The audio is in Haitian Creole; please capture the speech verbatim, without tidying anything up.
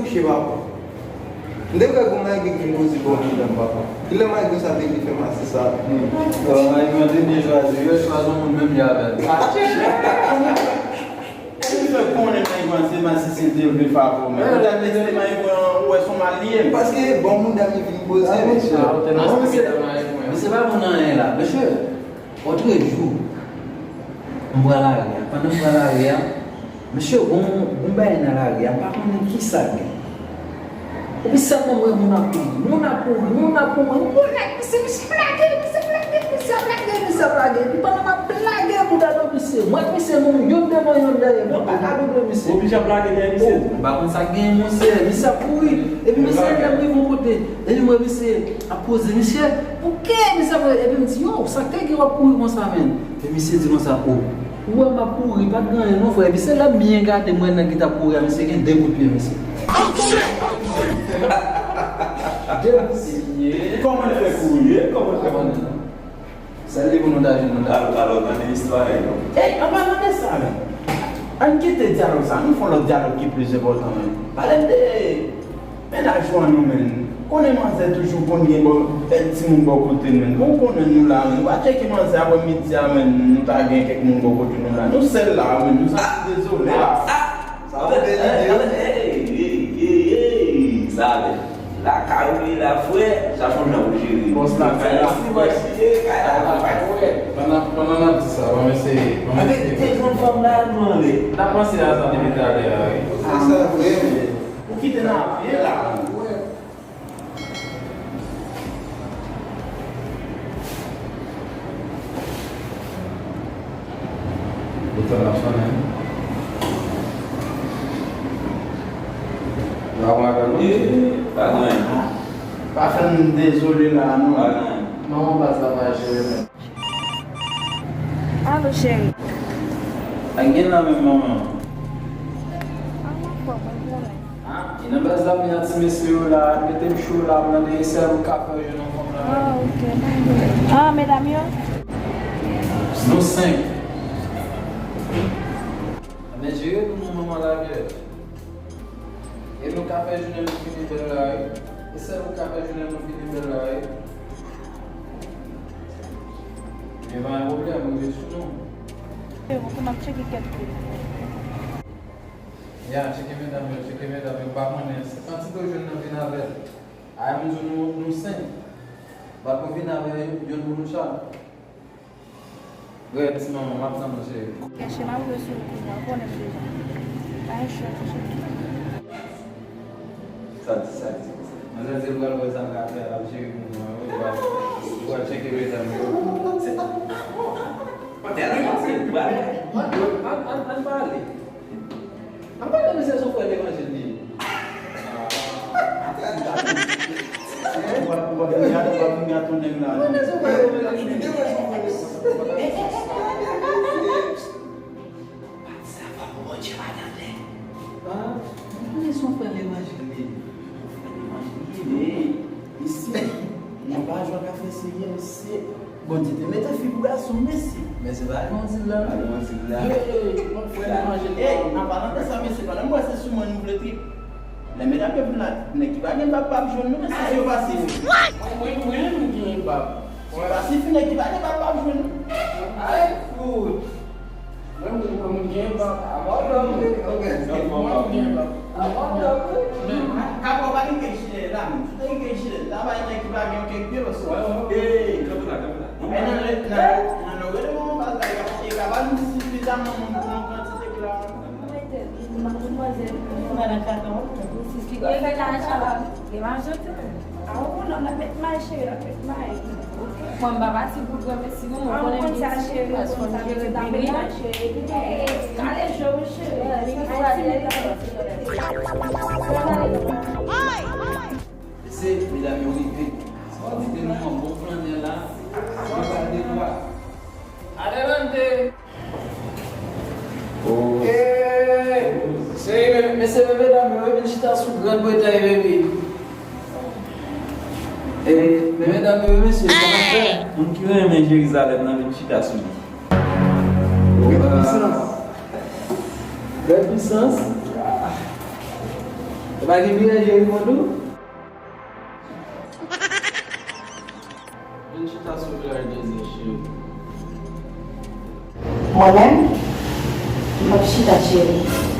Cheva. M te kwè gon Maygo ki vin poze bò mouda m, papa. Kilè Maygo sa te vin fè mase sa? Bon, Maygo an te byen chwazi, yo chwazi yon moun menm jan avè l. Ou fè konnen Maygo an se masisi l te vle favè w, men. Ou ta teste Maygo an, ou wè se yon mal li ye. Paske bò mouda m li vin poze, mesye. Ah, ou te masisi Maygo an. Mesye pa konn anyen la, mesye. Otrejou, m pran lari a. Pandan m pran lari a, mesye, gon, gon bagay nan lari a, m pa konnen kisa gen. Epi sèlman m wè moun ap kouri, moun ap kouri, moun ap kouri. M konnen misye, misye ap lage, misye ap lage, misye ap lage, misye ap lage. Epi pandan m ap lage bouda do misye, m wè misye moun, youn devan, youn dèyè. Mwen pa ka double misye. Oblije ap lage dèyè misye. Oh, m pa konn sa k genyen, monchè. Misye ap kouri. Epi mesye, lè m rive yon kote, epi m wè misye ap poze, misye, pouki misye ap poze? Epi m di, yo, sa k te gen w ap kouri konsa, menn? Epi misye di konsa, o, ou wè m ap kouri, pa t gen anyen non, frè. Epi se lè m byen gade, m wè nèg ki t ap kouri a, misye gen de kout pye, mesye. De kout pye. Kòman l fè kouri, e? Kòman l fè kouri? Sèl li pou nou ta jwenn nou ta. Al-, alò, tande istwa a, non? Ey, an palan de sa, men, ann kite dyalòg sa, ann fè yon lòt dyalòg ki plis enpòtan, men. Pale m de mennaj ou an non, men. Konnen manzè toujou konn gen bò, fè timoun bò kote l, men. Bon, konnen nou la, men. Nou va tcheke manzè apre midi a, men. Nou ta gen kèk moun bò kote nou la. Nou sèl la, men. Nou santi dezole la. Sa yon bèl ide, wi. Ey, ey, ey, ey, sa bèl. Lakay ou ye la, frè, chache yon jan pou jere. Bòs lakay la, frè. Pandan, pandan n ap di sa, ban m eseye, ban m eseye. Te jwenn fanm la, nou anlè. N ap panse a sa depi talè a, wi. Se sa vre, men. Ou kite n ap byen la. Telefòn ap sonnen. Lawa gade. Eh, pa gen anyen. Pa fè m dezole la, non. Pa gen anyen. Manman baz la pa jere menm. Alo, cheri. Ak gen la menm, manman. Ah, mwen fò, mwen konnen. Ah, e nan baz la, m gen ti mesye yo la, mete m cho la, m nan deye sèl ou ka fè jwenn yon fanm la. Ah, ok, pa gen pwoblèm. Ah, medam yo? Nou senk. Men jere pou nou, manman la, vyè. E nou ka fè jounen nou fini bèl la, wi. E sèl ou ka fè jounen nou fini bèl la, wi. Men pa gen pwoblèm, ou rete sou nou. E, ok, m ap tcheke kèk kout. Ya, tcheke medam yo, tcheke medam yo, m pa konnen. Kantite w jwenn nan vin avè l. A, m di w nou, nou senk. Bako vin avè youn pou nou chak. Rèd, ti manman, m ap tann ou, cheri. Kèche, m ap jwe sou ou kounya, ou konnen m deja. Pa gen chans, cheri. Sa di, sa di. Manzè di l pral wè sa l ka fè a, l ap jere pou nou an, wi, l pral, l pral tcheke medam yo. Ann, ann, ann, ann pale. Apa de mesye se yon frè levanjil li ye? Ou pa, ou pa vin gate, ou pa vin gate yon nèg la, non. Ou pa di sa fò pou Bondye pa tande. Ah, ou konnen se yon frè levanjil li ye. Yon frè levanjil li ye, men isi, nou pa jwe ak afè serye, mesye. Bondye te mete fi pou gason, mesye. Men se pa yon dil la. Pa yon dil la. Hey, hey, hey, mwen frè levanjil. Hey, an palan de sa, mesye, pandan m wè se sou mwen nou vle trip. Lè medam yo vin la, nèg ki pa gen bab p ap jwenn nou, mesye, si yo pa sif. Mwen, mwen, mwen, m gen bab. Si yo pa sif, nèg ki pa gen bab p ap jwenn nou. Ay, fout. Mwen, mwen, mwen, mwen gen bab. Mwen gen bab. Men, kapò pa gen kèk jilè la, men. Si te gen kèk jilè la, bay nèg ki pa gen yon kèk pye, paske. Ey, kanpe la, kanpe la. E nan, nan, nan, nan rele manman baz la, e ka, e ka ba nou sifizaman moun pou nou kantite pla. Madanm Katon. Misye ki gen fè lajan. Gen lajan tou. A, ou konnen, n ap met may, cheri, n ap met may. Mwen, m pa pati pou granmesi, non, mwen konnen m gen ti plas, fò m jere bebe. Kale je w, cheri. Mesye, medam yo rive. Sa w di de nou an bon flannè la. Yo pral de lwa. Adelante! Oh. Eh, seri, men, mesye, men medam yo vin chita sou Gran Bretay, baby. Eh, men medam yo, mesye, sa n ap fè? Moun ki renmen Jerizalèm nan vin chita sou li. Bèl pisans. Bèl pisans. E Pa gen biyè Jerry Mondou? Vin chita sou vilaj de zye, cheri. Mwen menm, m p ap chita, cheri.